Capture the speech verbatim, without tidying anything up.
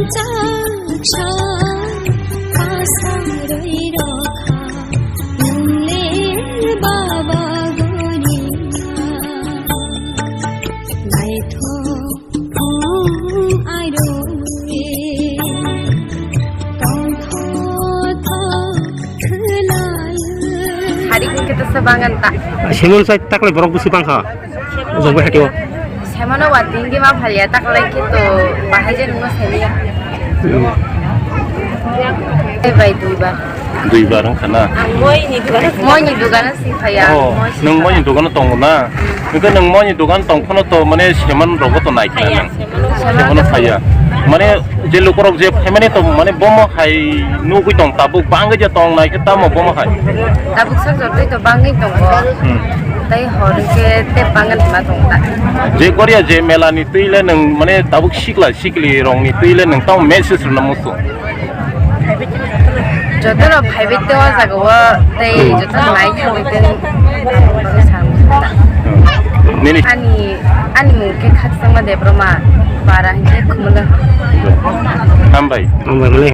Chaksa pasarwi rokha, nungle baba goriya. Naithok, hmm, airoi, tongthothok khwlai. Hari khe to se bangan ta. Semon sai taklai borok bwswk bangkha. Jongbai hati o. Semano wating di ma phalia taklai khe to bahai je nungno semiya. Hmm. Bai duibar. Duibar wngkha na? Moini dugano si phaya. Oh, nwng moini dugano tongo na? Nwngkhe nwng moini dugan tong phano to mane seman rogo to nai khna nwng. Semano phaya. Mane je lukorok je phaimani to mane bomo hai nugui tong tabuk bangwi je tong nai khe tamo bomo hai. Tabuk sak jortoi to bangwi tongo. Hmm. Tai hor khe te bangan ma tong ta. Je goria je mela ni twi le nwng mane tabuk sikla sikli rong ni twi le nwng tamo message rwna musu. Jotono phaibai tei o jaga o tei jotono nai khaibai tei. Nini ani ani mung khe Khakchangma Debbarma para hinkhe Khumulwng. Hambai. Hambai male.